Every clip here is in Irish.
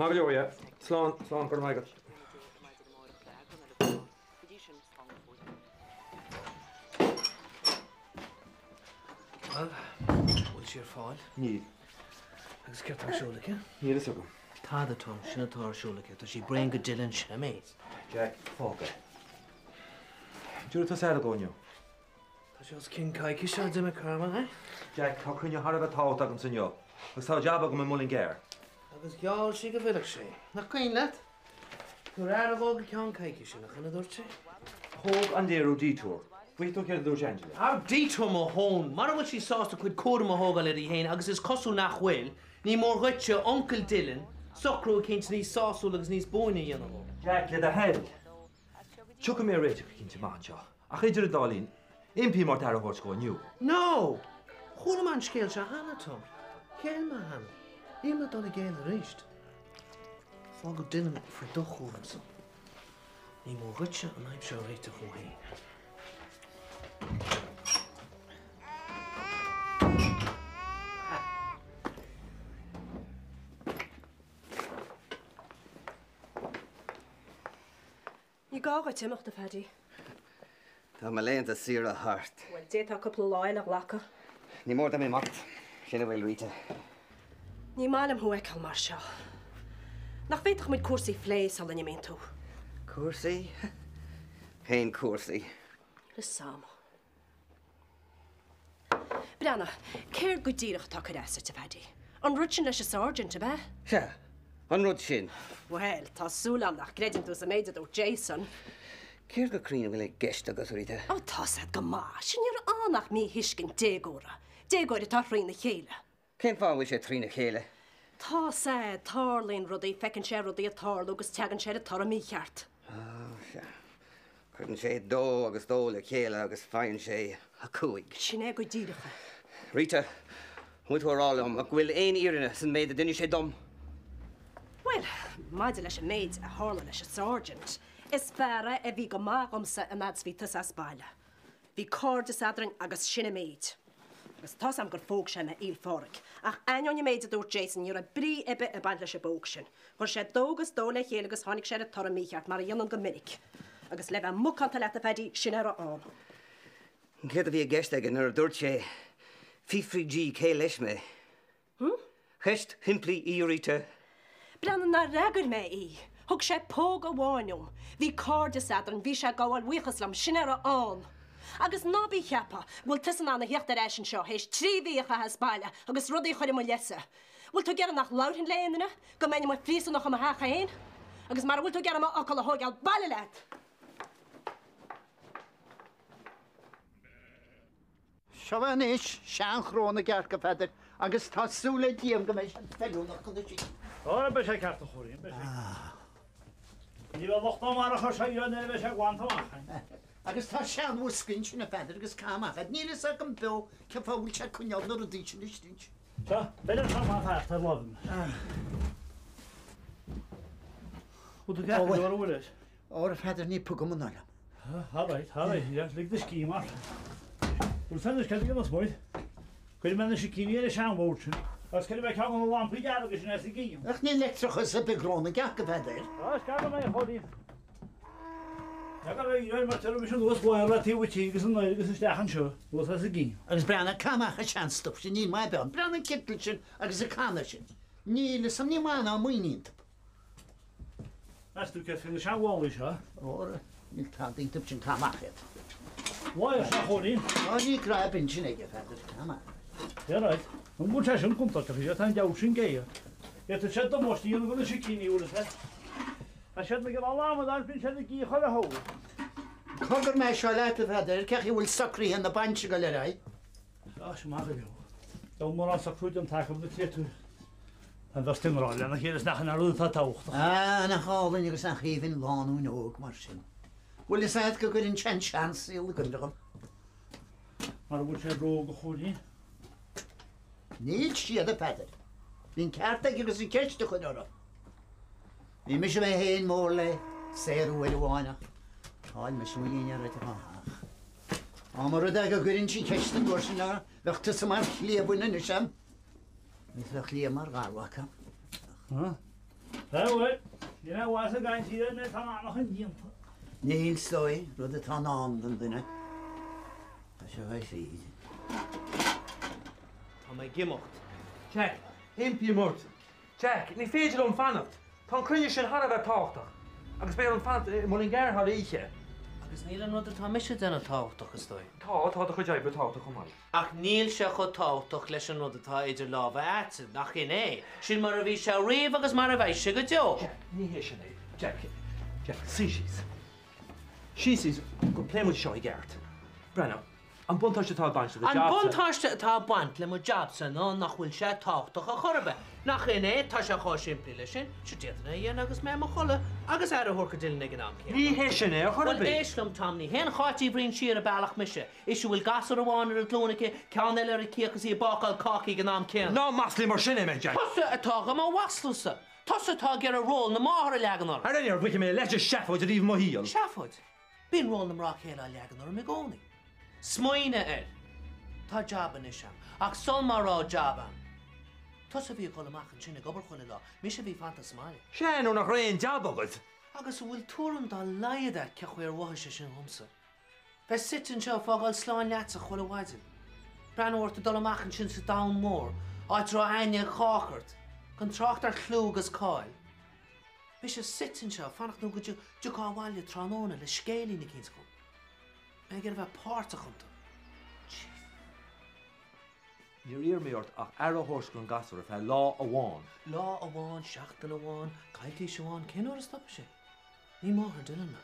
Maith go leor, yeah. Slán, slán, go raibh maith agat. Bhuel, bhfuil sí ar fáil? Níl. Agus céard tá ar siúl aici? Níl fhios agam. Tada, Tom, sin atá ar siúl aici. Tá sí bréan go Dylan, sin an méid. Jack, fág é. Dúirt tú said ago inniu. Tá sé os cionn coicíse ó d'imigh Carmel, eh? Jack, tá cruinniú thar a bheith tábhachtach agamsa inniu agus tá jab agam i Muileann gCearr. Agus gheall sí go bhfillfeadh sí. Nach cuimhin leat? Tabhair aire dhó go ceann coicíse, nach in a dúirt sí? Thóg an léiriú detour. Bhfaighidh tú céard a dúirt Angela. Ah, detour mo thóin! Mura bhfuil sí sásta a cuid cúraim a thógáil uirthi féin, agus is cosúil nach bhfuil, ní mór dhuitse, uncail Dylan, socrú eicínt níos sásúla agus níos buaine a dhéanamh dhó. Jack, le do thoil. Tiocfaidh mé ar réiteach eicínt amach anseo, ach idir an dá linn, impím ort aire a thabhairt dhó inniu. No! Chuala mé an scéal seo cheana, Tom. Ghéill mé cheana. Níl mé ag dul ag géilleadh arís. Fágadh Dylan faoi do chúramsa. Ní mór dhuitse an fhadhb seo a réiteach dhó féin. Ní gá dhuit imeacht, a Phaddy. Tá mo laethanta saoire thart. Bhuel, d'fhéadfá cúpla lá eile a ghlacadh. Ní mór dom imeacht. Sin a bhfuil, Rita. Ní maith liom thú a fheiceáil mar seo. Nach bhféadfadh muid cúrsaí a phlé sula n-imíonn tú? Cúrsaí? Cén cúrsaí? Níl fhios a'm. Breathnaigh, céard go díreach atá ag cur as duit, a Phaddy? An rud sin leis an Sergeant, ab ea? Sea, an rud sin. Bhuel, tá súil a'm nach gcreideann tú sa méid a dúirt Jason. Céard go cruinn a bhfuil i gceist agat, Rita? Ó, tá's a'd go maith, sin ní raibh ann ach míthuiscint déagóra. Déagóir atá thrína chéile. Cén fáth a bhfuil sé trína chéile? Tá's a'd, tarlaíonn rudaí, feiceann sé rudaí ag tarlú agus teagann sé ar an toradh mícheart. Á, sea. Cuireann sé dó agus dó le chéile agus faigheann sé a cúig. Sin é go díreach é. Rita, an bhfuil tú a rá liom go bhfuil aon fhírinne san méid a d'inis sé dom? Bhuel, maidir leis an méid a tharla leis an Sergeant, is fear é a bhí go maith dhomsa an fhad 's bhí tusa as baile. Bhí cairdeas eadrainn agus sin an méid. Agus tá's a'm gur phóg sé mé, a Phádraig. Ach ainneoin an méid a dúirt Jason, ní raibh brí ar bith ag baint leis an bpóg sin. Chuir sé dó agus dó le chéile agus tháinig sé ar an toradh mícheart, mar a dhéanann go minic. Agus le bheith macánta leat, a Phaddy, sin é a raibh ann. Céard a bhí i gceist aige nuair a dúirt sé, 'Fiafraigh di cé leis mé'? Hm? Ceist shimplí í, Rita. Breathnaigh, nár fhreagair mé í. Thug sé póg amháin dom. Bhí cairdeas eadrainn, bhí sé ag gabháil bhuíochas liom, sin é a raibh ann. Agus ná bí ag ceapadh go bhfuil tusa in ann a theacht ar ais anseo théis trí mhí a chaitheamh as baile agus rudaí a chur i mo leithsa. Bhfuil tú ag iarraidh nach labharfainn le aon duine? Go mbeinn i mo phríosúnach i mo theach féin? Agus mara bhfuil tú ag iarraidh m'fhocal a thóigeáil, baile leat! Seo é anois seanchró na gcearc, a Pheadair, agus tá súil le Dia agam go mbeidh siad feiliúnach chun na sí. Ó, beidh sé ceart, a Chóilín, beidh sé. Ní bheidh locht ná mar a chuir sé dhó nuair a bheidh sé glanta amach. Agus tá seanbhosca ansin, a Pheadair, agus caith amach iad. Níl fhios agam beo cén fáth a bhfuil sé ag coinneáil na rudaí sin istigh ansin. Seo, beidh an t-am thart ar láimh. Bhfuil tú ceart go leor, an bhfuil? Ó, a Pheadair, ní pugam an oileán. All right, all right, lig do scíth mar. Bhuel san is cad a dhéanfas muid? Cuirfidh mé na sicíní ar an seanbhord sin agus cuirfidh mé ceann de na lampaí dearga sin os a gcionn. Ach níl leictreachas ar bith i gcró na gcearc, a Pheadair. Á, is gearr mé a Chóilín. Deacair a bheith mar tabharfaidh mise anuas wire le taobh an tí agus anoir agus isteach anseo, anuas os a gcionn. Agus breathnaigh, caith amach an seanstuif sin, níl maith ar bith ann. Breathnaigh an citeal sin agus an canna sin. Níl fhios a'm, ní maith ná maoin iontu. Meas tú céard faoi na seanmhálaí seo? Óra, níl tada iontu sin, caith amach iad. Wire seo, a Chóilín. Á, ní grá binn sin aige, a Pheadair, caith amach. Yeah right. An bhfuil sé sin contúirteach, is é tá an deabhal sin géar. D'fhéadfadh sé damáiste a dhéanamh do na sicíní, bhfuil fhios agat. Tá siad ag an alamadán, bíonn siad ag íoc ar a thóir. Cogar mé seo leat, a Pheadair, cén chaoi a bhfuil socruithe na bainse ag dul ar aghaidh? Á, sin maith go leor. Deabhal mórán socrú déanta acu na créatúir. Tá an bheirt i ngrá lena chéile is nach in an rud atá tábhachtach. Á, nach álainn agus nach aoibhinn lánúin óg mar sin. Bhfuil fhios agat go gcuireann sé an seansaol i gcuimhne dhom. Mara bhfuil sé róg, a Chóilín. Níl siad, a Pheadair. Bhí an ceart aige agus an cheist a chur orthu. Bhí mise mé féin mór le saor uair amháin ach chaill mise mo dhinnéar ar ach. Á mba rud é go gcuirfinnse an cheist an uair sin orthu, bheadh tusa mar chliamhain anois a'm. Agus bheadh Liam mar gharmhac a'm. Ach. Bhuel, níl aon mhaitheas i gcaint ar an méid atá anachain déanta. Níl, is dóigh, rud atá i ndán don duine, tá sé a thríd. Tá mé ag imeacht. Jack, impím ort. Jack, ní féidir liom fanacht. Tá an cruinniú sin thar a bheith tábhachtach. Agus beidh orm fanacht i Mullingar thar oíche. Agus níl an rud atá mise a déanamh tábhachtach, is dóigh. Tá, tá do chuid oibre tábhachtach chomh maith. Ach níl sé chomh tábhachtach leis an rud atá idir lámha a'dsa, nach in é? Sin mar a bhí sé riamh agus mar a bheidh sé go deo. Jack, ní hé sin é. Jack, Jack, suigh síos. Suigh síos go bpléifidh muid seo i gceart. Breathnaigh, an buntáiste atá ag baint le do An jab-sa. buntáiste atá ag baint le mo jab-sa ná nach bhfuil sé tábhachtach ar chor ar bith. Nach in é? Tá sé chomh simplí leis sin. Sure d'fhéadfainn é a dhéanamh agus mé i mo chodladh agus aire a thabhairt do Dylan ag an am céanna. Ní hé sin é ar chor ar Bhuel, bith. éist liom, Tom, ní haon Cháit Uí Bhriain siar an bealach mise. Ise a bhfuil gasúr amháin ar a glúin aici, ceann eile ar a cíoch is í ag bácáil cácaí ag an am céanna. Ná maslaigh mar sin é mé, Jack. Tusa atá do mo mhaslú-sa! Tusa atá ag iarraidh ról na máthar a leagan orm! Ar aon ar bhfaca mé a leithéid de sheafóid ariamh i mo shaol? Seafóid? Bíonn ról na mná céile á leagan orm i gcónaí. Smaoinigh air! Tá jab anois a'm, ach sul má raibh jab a'm. Tusa a bhí ag dul amach ansin ag obair chuile lá, mise a bhí fanta sa mbaile. Sea, nuair nach raibh aon jab agat. Agus an bhfuil tuairim dá laghad a't cé chaoi ar mhothaigh sé sin dhomsa? Bheith suite anseo ag fágáil slán leatsa chuile mhaidin. Breathnú ort ag dul amach ansin sa domhan mór, áit a raibh aithne ag chách ort, gan trácht ar chlú agus cáil. Mise suite anseo ag fanacht nó go dtiocfá abhaile tráthnóna le scéilín eicínt dhom. Mé ag iarraidh bheith páirteach iontu. Jeez. Níor iarr mé ort ach aire a thabhairt don ghasúr ar feadh lá amháin. Lá amháin, seachtain amháin, coicís amháin, cén uair a stopfaidh sé? Ní máthair Dylan mé.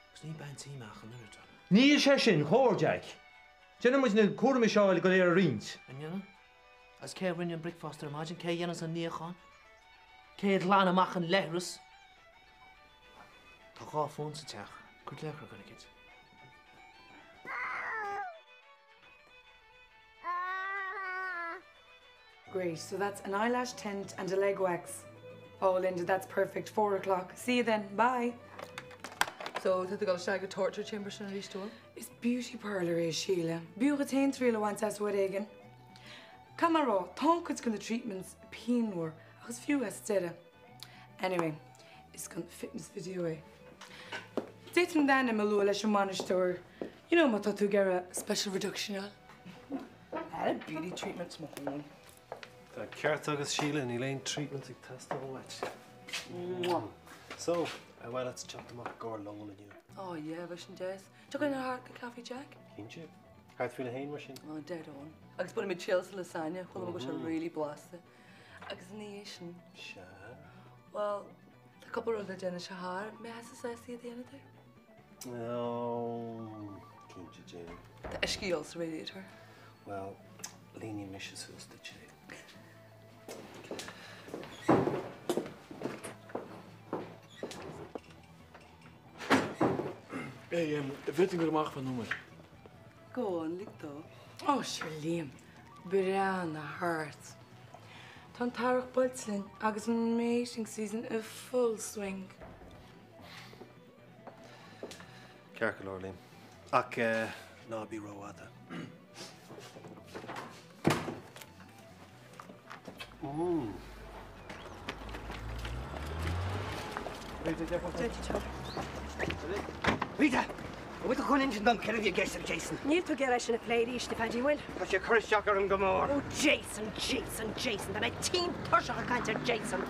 Agus ní bean tí mé ach an oiread. Níl sé sin cóir, Jack. Déanann muid na cúraimí seo uilig go léir a roinnt. An ndéanann? Agus cé a rinne an bricfeasta ar maidin? Cé a dhéanas an níochán? Cé a ghlan amach an leithreas? Tá dhá fón sa teach. Cuir glaoch ar dhuine eicínt. Great, so that's an eyelash tint and a leg wax. Oh Linda, that's perfect. 4 o'clock. See you then. Bye. So tá tú ag dul isteach go torture chamber sin arís tú? Is beauty parlor é Sheila. B'fhiú duit féin triail a bhaint as uair éigin. Caithfidh mé a rá, tá cuid de na treatments pianmhar agus fiú as deireadh. Anyway, is don fitness video é. D'fhéadfainn d'ainm a lua leis an mbainisteoir. You know má tá tú ag iarraidh special reduction a fháil. I had a beauty treatment mo thóin. Tá ceart agat Síle níl aon treatment ag teastáil uait. So, ar mhaith leat teacht amach i gcomhair lón inniu. Oh yeah, bheadh sin deas. Tiocfaidh na thart go Café Jack? Cinnte. Thart faoina haon mar sin? Oh, dead on. Agus bainfimid triail as an lasagna, chuala mé go bhfuil sé really blasta. Agus ina dhiaidh sin. Sea. Well, tá cúpla rud le déanamh sa charr, mbeifeá sásta iad a dhéanamh dom? Oh, cinnte déan. Tá uisce a dhíobháil sa radiator. Well, líonfaidh mise suas duit é. Hey, an bhféadfainn dul amach fá nóiméad. Go on, lig dó. Ó, sure Liam, breathnaigh thart. Tá an t-earrach buailte linn agus an mating season i full swing. Ceart go leor, Liam. Ach ná bí rófhada. Mm. Rita! An bhfuil tú chun insint dom céard a bhí i gceist ag Jason? Níl tú ag iarraidh sin a phlé arís, a Phaddy, bhfuil? Tá sé ag cur isteach orm go mór. Oh Jason, Jason, Jason, tá mé tinn tuirseach ag caint ar Jason.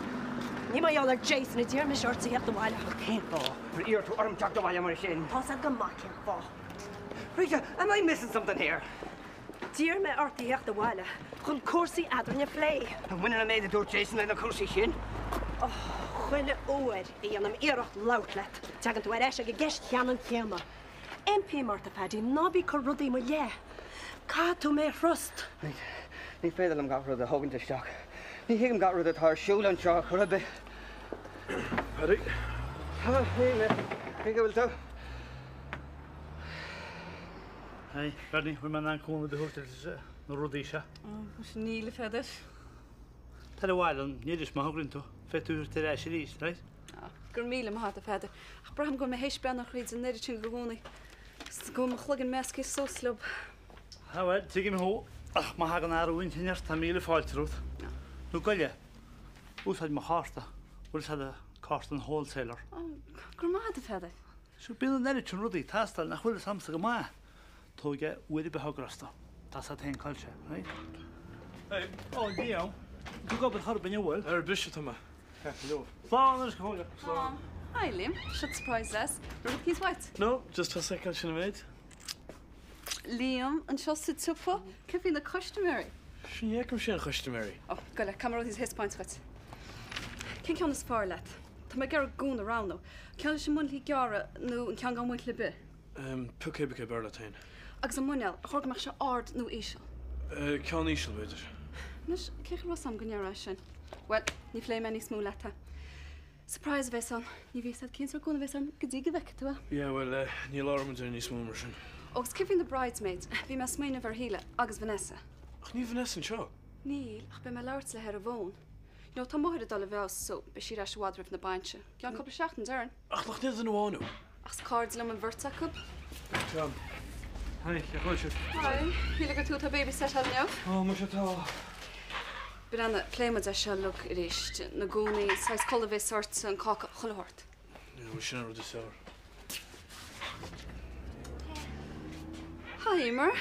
Ní mar gheall ar Jason a d'iarr mise ort a theacht abhaile. Cén fáth ar iarr tú orm teacht abhaile mar sin? Tá's agat go maith cén fáth. Rita, am I missing something here? D'iarr mé ort a theacht abhaile chun cúrsaí eadrainn a phlé. An mbaineann an méid a dúirt Jason leis na cúrsaí sin? Oh, chuile uair a dhéanaim iarracht labhairt leat, tagann tú ar ais ag an gceist cheannann chéanna. Impím ort, a Phaddy, ná bí ag cur rudaí i mo leith. Caithfidh tú mé a thrust. Rita, ní féidir liom gach rud a thógaint isteach. Ní thuigim gach rud atá ar siúl anseo ar chor ar bith. Paddy. Ah, hey, cén chaoi a bhfuil tú? Hey, Bernie, bhfuil mé in ann cúnamh a thabhairt leis na rudaí seo? Níl a Pheadair. Tar abhaile an iris má thograíonn tú. Féadfaidh tú tar ais arís, right? Go raibh míle maith agat a Pheadair. Ach braithim go bhfuil mé théis breathnú thríd an oiread sin go gcónaí. Agus go bhfuil mo chloigeann measctha suas leo. Ah bhuel, tuigim thú. Ach má thagann athrú intinne ort, tá míle fáilte romhat. Nó goile, úsáid mo chárta. Bhfuil fhios a'd, cárta an wholesaler. Ó, go raibh maith agat, a Pheadair. Sure, bíonn an oiread sin rudaí ag teastáil nach bhfuil fhios a'msa go maith. Tóg é uair ar bith a thograíos tú. Tá fhios a'd féin cá bhfuil sé, right? Hey. Ó, Liam, tú ag obair chor ar bith inniu, bhfuil? Ar bris atá mé. Ceart go leor. Slán anois go fóill. Slán. Hi Liam, seo surprise deas. Rud eicínt uait? No, just tusa a fheiceáil sin an méid. Liam, anseo sa tsiopa, céard faoi na custaiméirí? Sure ní fheicimse aon chustaiméirí. Ó, gabh i leith, caithfidh mé rudaí a thaispeáint dhuit. Cén ceann is fearr leat? Tá mé ag iarraidh gúna a roghnú. Ceann leis na muinchillí gearra nó an ceann gan muinchille ar bith? Pioc cé bith cé b'fhearr leat féin. Agus an muineál, ar chóir go mbeadh sé ard nó íseal? Ceann íseal, b'fhéidir. Anois, cén chaoi a raibh fhios a'm go ndéarfá é sin? Bhuel, ní phléifidh mé níos mó leat é. Surprise a bheas ann. Ní bheidh fhios a'd cén sórt gúna a bheas orm go dtí go bhfeicfidh tú é. Yeah, bhuel, ní labhróidh muid air níos mó mar sin. Ó, agus céard faoi na bridesmaids? Bhí mé ag smaoineamh ar Shíle agus Vanessa. Ach níl Vanessa anseo. Níl, ach beidh mé ag labhairt léi ar an bhfón. You know, tá a máthair ag dul i bhfeabhas, so beidh sí ar ais i bhfad roimh na bainse. I gceann cúpla seachtain, déarfainn. Ach nach níl duine amháin ó? Ach is cairde liom an bheirt acu. Tom. Hi, cén chaoi a bhfuil sibh? Hi, shíl gur tú atá babysitteáil inniu. Ó, muise tá. Breathnaigh, pléifidh muid é seo uilig arís. Na gúnaí, saghas culaith a bheas ort, an cáca, chuile shórt. Yeah, bhuel sin an rud is fearr. Hi, Emer.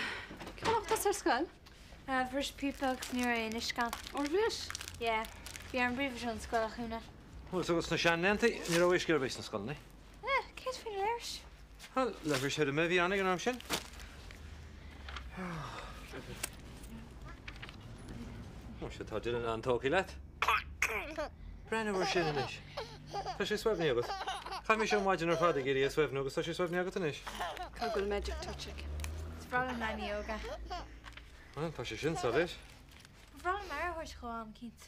Cén fáth nach bhfuil tusa ar scoil? Bhris píopa agus ní raibh aon uisce ann. Ó, bhris? Yeah. Bhí orm bríomhaire ón scoil a chúnamh. Bhuel, so sna seanbhlianta, ní raibh uisce ar bith sna scoileanna. Eh, céard faoi na leithris? Bhuel, leithris thirime a bhí ann ag an am sin. Ó, sea, tá Dylan an-tógtha leat. Breathnaigh air sin anois. Tá sé suaimhní agat. Chaith mise an mhaidin ar fad ag iarraidh é a suaimhniú agus tá sé suaimhní agat anois. Caithfidh go bhfuil magic touch aige. Is breá liom leanaí óga. Bhuel, tá sé sin soiléir. Ba bhreá liom aire a thabhairt dhó am eicínt.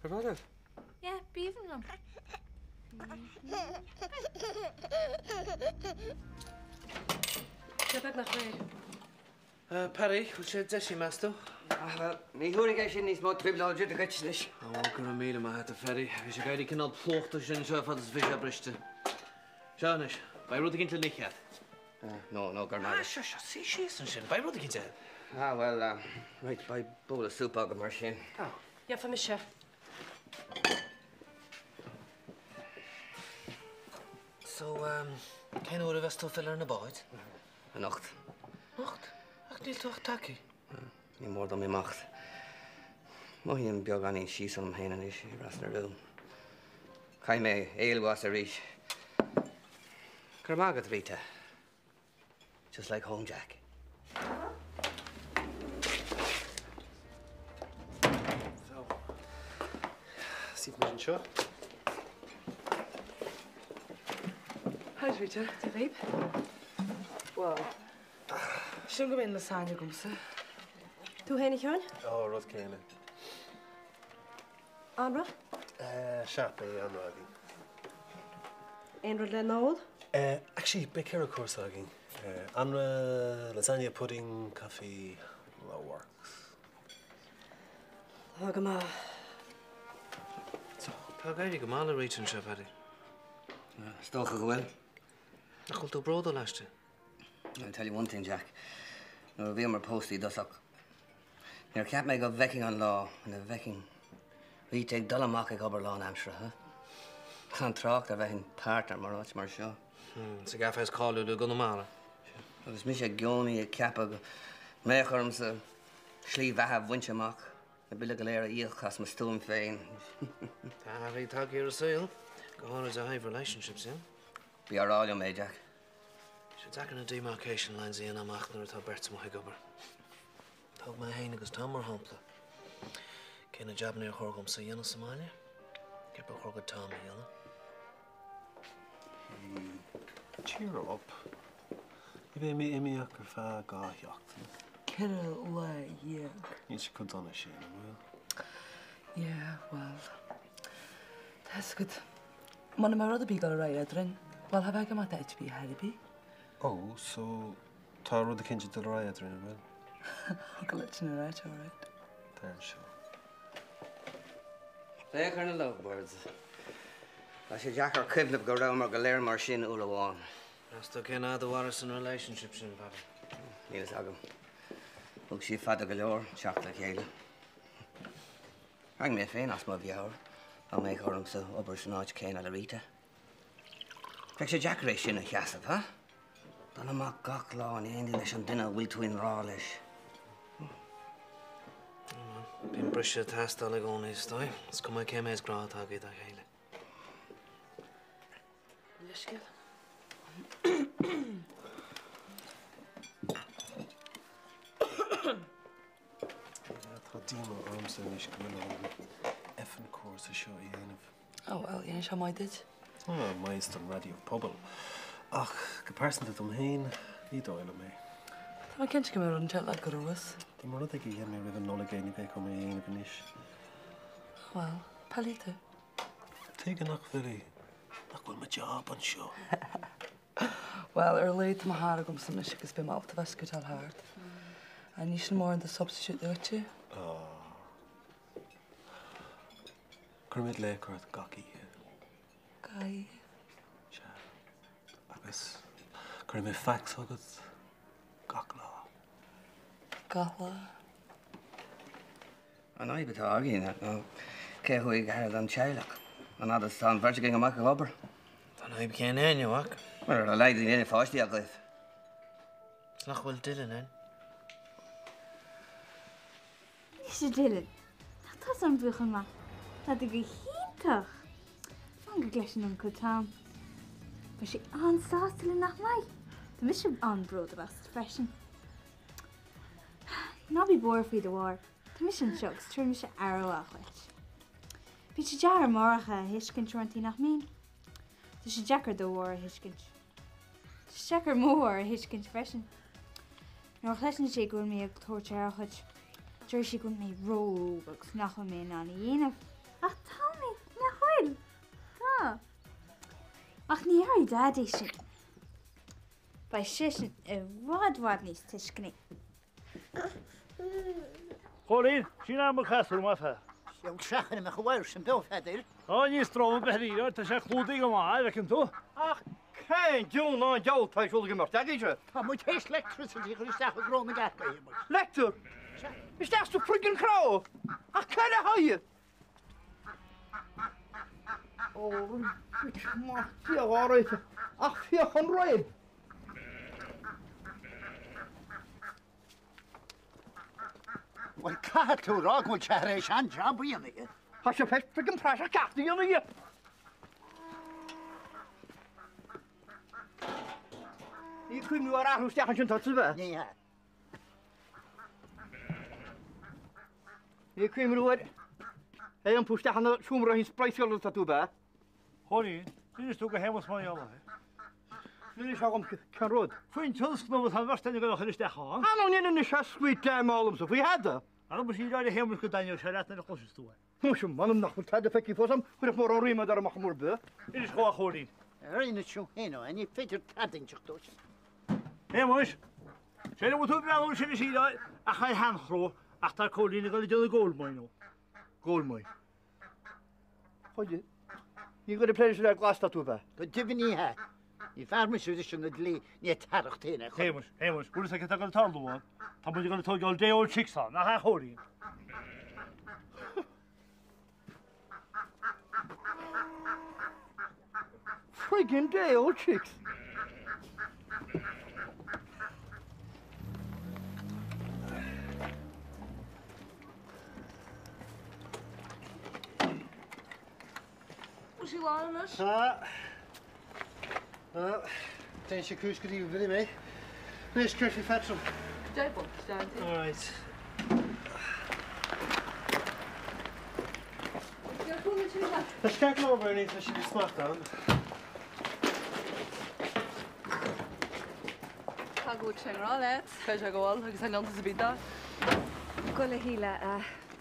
Ar mhaith leat? Yeah, b'aoibhinn liom. Sé beagnach réidh. Paddy, bhfuil sé deisithe, meas tú? Ah, bhuel, ní thabharfaidh é sin níos mó trioblóide duit anois. Ó, go raibh míle maith agat, a Phaddy. Bhí sé ag éirí cineál plúchta sin anseo fad is a bhí sé briste. Seo anois, beidh rud eicínt le n-ithe agat. No, no, go raibh maith agat. Ah, seo, seo, suigh síos ansin, beidh rud eicínt agat. Ah, bhuel, right, beidh babhla súp agam mar sin. Gheobhaidh mise. So, cén uair a bheas tú ag filleadh ar na báid? Anocht. Anocht? Ach níl tú ach tagtha. Ní mór dom imeacht. Mothaím beagáinín síos ionam féin anois, trasna rúm. Caithfidh mé éalú as arís. Go raibh maith agat, Rita. Just like home, Jack. So, suífidh muid anseo. Hi Rita. Dia dhaoibh. Well, sílim go mbeidh lasagne agamsa. Tú féin a Sheáin? Ó, rud céanna. Anraith? Sea, beidh anraith againn. Aon rud le n-ól? Actually, beidh ceithre cúrsa againn. Anraith, lasagne, pudding, caife, the works. Tá go maith. So, tá ag éirí go maith le Rita anseo, Paddy. Is dócha go bhfuil. Nach bhfuil tú bródúil aisti? I'll tell you one thing, Jack. Nuair a bhíomar pósta i dtosach, níor cheap mé go bhfeicfinn an lá ina bhfeicfinn Rita ag dul amach ag obair lánaimseartha. Gan trácht ar bheith ina partner mar áit mar seo. Sa gcaife is cáiliúla i gConamara. Agus mise i gcónaí ag ceapadh go mbeadh ormsa slí bheatha a bhaint amach, na billí go léir a íoc as mo stuaim féin. Tá athruithe tagtha ar an saol, go háirid ó thaobh relationships, yeah? Bí á rá liom é, Jack. Tá sé deacair na demarcation lines a dhéanamh amach nuair atá beirt amuigh ag obair. Tóg mé féin agus Tom mar shampla. Cé na jabanna ar chóir dhomsa a dhéanamh sa mbaile? Cé ba chóir do Tom a dhéanamh? Cheer up. Ní bheidh mé imithe ach ar feadh dhá sheachtain. 14 lá. Níl sé chomh dona sin, an bhfuil? Yeah, well. Tá fhios agat. Muna mbeadh rud ar bith ag dul ar aghaidh eadrainn, bhuel, cha bheadh ag imeacht áit ar bith ar chor ar bith. Oh, so tá rud eicínt ag dul ar aghaidh eadrainn, an bhfuil? Thig leat sin a ráit, alright. Tar anseo. Féach ar na lovebirds. Tá sé deacair cuimhneamh go rabhamar go léir mar sin uair amháin. Meas tú cén fhad a mhairfeas an relationship sin, Paddy? Níl fhios agam. Thóg sí fada go leor teacht le chéile. Tharraing mé féin as mo mheabhair. Dá mbeadh ormsa obair san áit chéanna le Rita. Bheadh sé deacair é sin a sheasamh, ha? Dul amach gach lá in éindí leis an duine a bhfuil tú i ngrá leis. Bíonn briseadh ag teastáil i gcónaí, is dóigh. Is cuma cé méid grá atá agaibh dá chéile. Leithscéal. Tá díomá ormsa anois go bhfuil orm an effing cúrsa seo a dhéanamh. Oh well, dhéanfaidh sé maith duit. Ah, maitheas don raidió pobail. Ach go pearsanta dom féin, ní dóigh liom é. Tá mé cinnte go mbeidh rud inteacht le go rabhas. Dá mba rud é gur dhein mé roimh an Nollaig é, ní bheadh orm é a dhéanamh anois. Oh well, peilfidh tú. Tuige nach bhfuil, nach bhfuil mo job anseo. Bhuel, ar a laghad tá mo charr agamsa anois agus beidh mé ábalta bheith ag scootáil thart. Ní sin mórán de substitute duitse. Cuirfidh mé glaoch ort gach oíche. Gach oíche? Sea. Agus cuirfidh mé fax chugat gach lá. Gach lá. An fhadhb atá againn ná cé a thabharfaidh aire don teaghlach an fhad is atá an bheirt againn amach ag obair. Tá an fhadhb chéanna againn, a mhac. Bhuel, ar a laghad níl aon pháistí agaibh. Is nach bhfuil Dylan ann? Anois a Dylan, nach tusa an buachaill maith? Tá tú go hiontach! Fan go gcloiseann Uncail Tom. Beidh sé an-sásta linn nach mbeidh? Tá mise an-bhródúil asat freisin. Ná bí buartha faoi do mháthair. Tá mise anseo agus tabharfaidh mise aire mhaith dhuit. Bíonn sé deacair máithreacha a thuiscint uaireanta, nach mbíonn? Tá sé deacair do mháthair a thuiscint. Tá sé deacair mo mháthair a thuiscint freisin. Nuair a chloiseann sí go bhfuil mé ag tabhairt aire dhuit, deir sí go bhfuil mé ró-óg agus nach bhfuil mé in ann a dhéanamh. Ach tá mé, nach bhfuil? Tá. Ach ní dhéarfaidh Daid é sin. Beidh seisean i bhfad bhfad níos tuisceanaí. Chóilín, sin am an casúr, más ea. Seol seachain a mbeadh a mháthair sin beo, a Pheadair. Á, ní stró ar bith é, tá sé clúdaithe go maith, an bhfeiceann tú. Ach cén diabhal ná an diabhal tá ar siúl ag imeacht agaibhse? Tá muid théis leictricity a chur isteach i gcró na gcearc, a Shéamuis. Leictir? Isteach sa friggin cró? Ach cad le haghaidh? Ó, maith Dé áirithe, ach féach an raib! Bhuel, caithfidh tú a rá go bhfuil sé tar éis an-jab a dhéanamh aige. Tá sé tar éis friggin praiseach ceart a dhéanamh aige. Ní cuimhniú ar athrú isteach ansin tá tú bheith. Ní hea. Ní cuimhniú ar é iompú isteach ina seomra thíos praghsála tá tú bheith. Chóilín, inis tú go Shéamus mar gheall air. Níl fhios agam cén rud. Faoin tionscnamh atá an bheirt againn ag dul a chur isteach ann. Ah no, níl anois a sweet damn agamsa faoi thada. Ara muise ní deir Shéamus go dtaitneodh sé leat nuair a chloisfeas tú é. Muise, m'anam nach bhfuil tada feicthe fós agam, chuirfeadh mórán ríméad orm ach an uair beo. Inis dhó a Chóilín. Ar inis tú féin é, ní féidir tada a inseacht dó sin. Shéamuis, Sé an bhfuil tú ag breathnú ansin a Shíle ach ar sheanchró ach tá Cóilín ag dul ag déanamh goldmine ó. Goldmine. Chuile. Ní ag dul ag plé leis an glas atá tú a bheith. Go deimhin ní hea. Ní fear mise leis an dlí ní tarracht féin é. Shéamuis, Shéamuis, bhfuil fhios agat cad atá ag dul a tarlú ann? Tá muid ag dul ag tógáil day old chicks ann, nach ea a Chóilín? Friggin day old chicks. Bhfuil sí lán anois? Tá. Bhuel, déan sé cúis go dtí go bhfillfidh mé. Anois, céard faoi phetrol? Deich bpunt, Sandy. All right. Tá sé ceart go leor, Bernie, tá siad i smacht agam. Tá go bhfuil sé i ngrá leat. Tá sé go bhfuil, agus tá iontas ar bith dó. Gabh a Shíle,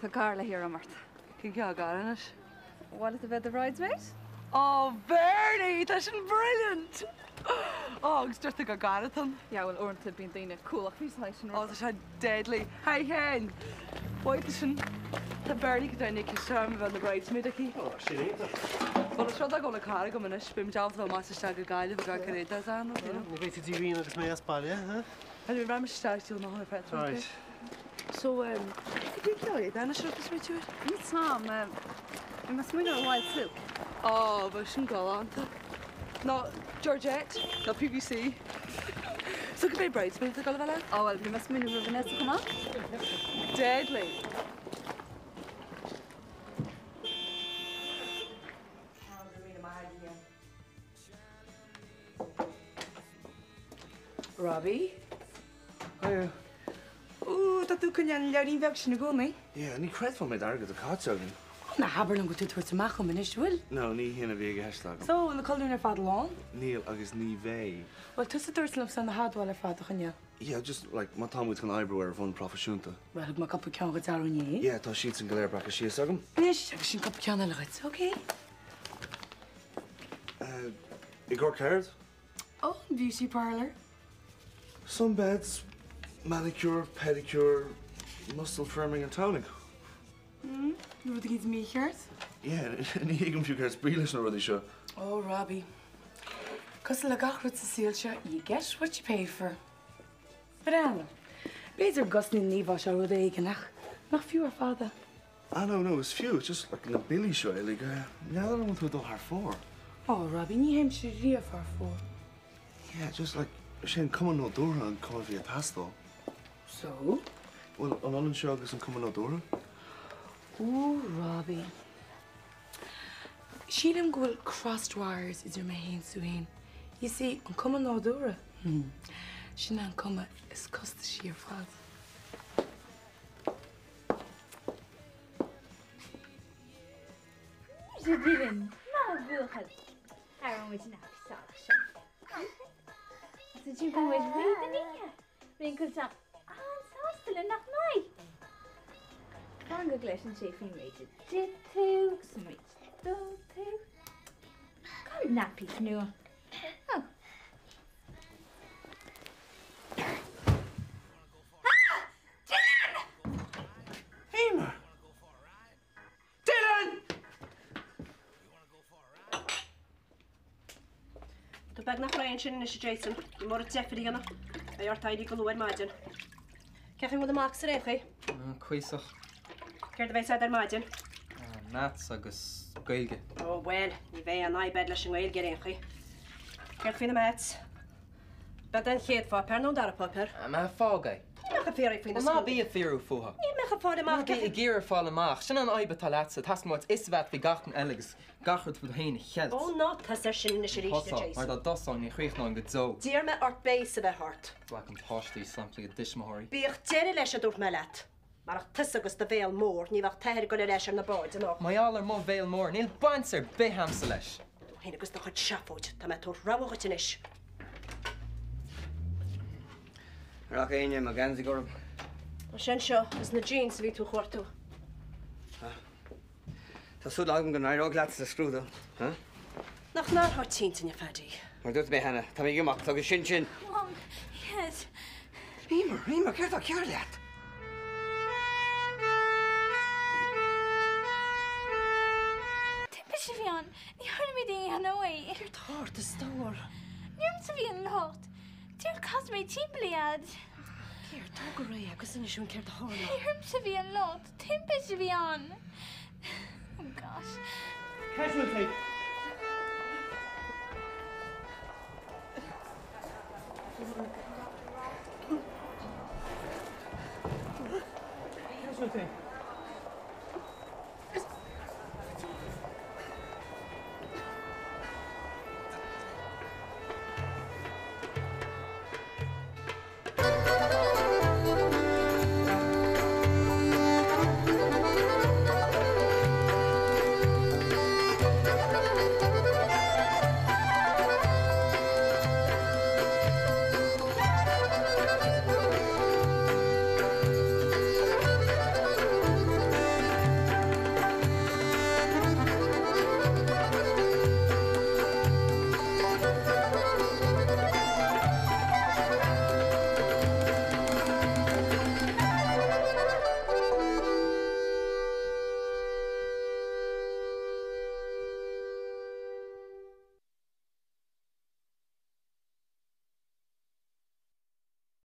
tá gar le hiarraidh ort. Cén cineál gar anois? Bhfuil tú a bheith i do bridesmaid? Oh Bernie, tá sin brilliant! Oh agus deir tú gur gar atá ann. Yeah, bhuel uaireanta bíonn daoine cúlach faoi saghas sin Oh tá sé deadly. Hi Sheáin! Mhaith tá sin. Tá Bernie go deimhin ag ceist orm a bheith ina bridesmaid aici. Oh sin iontach. Bhuel is rud é go bhfuil an carr agam anois, beidh muid ábalta dul amach is isteach go Gaillimh ag amharc ar éadaí is achan rud, you know. Ní bheidh tú díomhaoin agus mé as baile, huh? Anyway, raghaidh mise isteach díol amach an petrol. Right. So, cad é cineál éadaí anois a raibh tú ag smaoitiú air? Níl 's a'm. Bhí mé ag smaoineamh ar wild silk. Á, bheadh sin galánta. Nó georgette, nó PVC. So cibé bridesmaid atá ag dul a bheith leat? Á bhuel, bhí mé ag smaoineamh ar Vanessa chomh maith. Deadly! Robbie? Hiya. Ooh, tá tú ag coinneáil an leabhairín bheag sin i gcónaí? Yeah, ní chreidfeá an méid airgid atá caite againn. Ó, ná habair liom go bhfuil tú ag tabhairt amach dhom anois, bhfuil? No, ní hin a bhí i gceist agam. So, bhfuil na colúin ar fad lán? Níl agus ní bheidh. Bhuel, tusa a dúirt liomsa na hadmháil ar fad a choinneáil. Yeah, just, like, má tá muid chun oibriú ar bhonn proifisiúnta. Bhuel, thug mé cúpla ceann dhuit arú inné. Yeah, tá siadsan go léir breactha síos agam. Anois, agus sin cúpla ceann eile dhuit, okay? I gcomhair céard? Ó, an beauty parlour. Sunbeds, manicure, pedicure, muscle firming and toning. Mm, rud éicint mícheart? Yeah, ní thuigim fiú céard is brí leis na rudaí seo. Ó, Robbie. Cosúil le gach rud sa saol seo, you get what you pay for. Breathnaigh. B'fhéidir go gcosnaíonn an íomhá seo rud éigin ach nach fiú ar fad é. Ah no, no, is fiú, it's just like na billí seo uilig, n'fheadar an bhfuil tú ag dul thar fóir. Oh Robbie, ní théimse riamh thar fóir. Yeah, just like, is é an cuma nádúrtha an cuma a bhí ag teastáil. So? Bhuel, an ionann seo agus an cuma nádúrtha? Ooh Robbie. Sílim go bhfuil crossed wires idir mé fhéin 's tú fhéin. You see, an cuma nádúrtha, hmm, sin é an cuma is costaisí ar fad. Muise Dylan, maith an buachaill. Athróidh muid an nappy salach seo. Agus ansin beidh muid réidh don oíche. Beidh an coillteán an-sásta linn nach mbeidh? Fan go gcloiseann sé faoin méid a d'ith tú agus an méid a d'ól tú. Gan nappies nua. Oh. Ah! Dylan! Eimear! Dylan! Tá beagnach réidh ansin anois a Jason. Ní mór duit deifir a dhéanamh. Beidh ort éirí go luath ar maidin. Cén chaoi a bhfuil na marcs ar aon chaoi? Cuíosach. Céard a bheas agat ar maidin? Maths agus Gaeilge. Ó bhuel, ní bheidh aon fhadhb agat leis an nGaeilge ar aon chaoi. Céard faoi na Maths? Ab é an chéad pháipéar nó an dara páipéar? Fág é. Níl mé ach ag fiafraí faoi na Ná bí ag fiafraí fúthu. Níl mé ach ag fáil amach Ná bí ag iarraidh fáil amach. Sin an fhadhb atá leatsa. Teastaíonn uait fhios a bheith faoi gach duine eile agus gach rud fút féin a cheilt. Ó ná tosaigh ar sin anois arís, a Tosóidh, Jason. mar dá dtosóinn ní chríochnóinn go deo. D'iarr mé ort béas a bheith ort. Glacann páistí samplaí a dtuismitheoirí. Bíodh deireadh leis a dúirt mé leat. Marach tusa agus do bhéal mór, ní bheadh t'athair ag dul ar ais ar na báid anocht. Mar gheall ar mo bhéal mór, níl baint ar bith a'msa leis. Tú féin agus do chuid seafóid, tá mé ag tabhairt rabhadh dhuit anois. An raibh éinne mo gheansaí gorm? Tá sé anseo, agus na jeans a bhí tú a chuartú. Tá súil agam go n-éireoidh leat sa scrúdú, huh? Nach n-athrá t'intinn, a Phaddy? Mar a dúirt mé cheana, tá mé ag imeacht agus sin sin. Mom, yes. Eimear, Eimear, céard tá cearr leat? Timpiste a bhí ann. Ní dhearna mé d'aon ghnó é. Céard tá ort, a stór? Ní ormsa a bhí an locht. Díreach chas mé timpeall a Dhaid. Céard, tóg go réidh agus inis dúinn céard a tharla. Ní ormsa a bhí an locht. Timpiste a bhí ann. Oh gosh. Casualty! Casualty!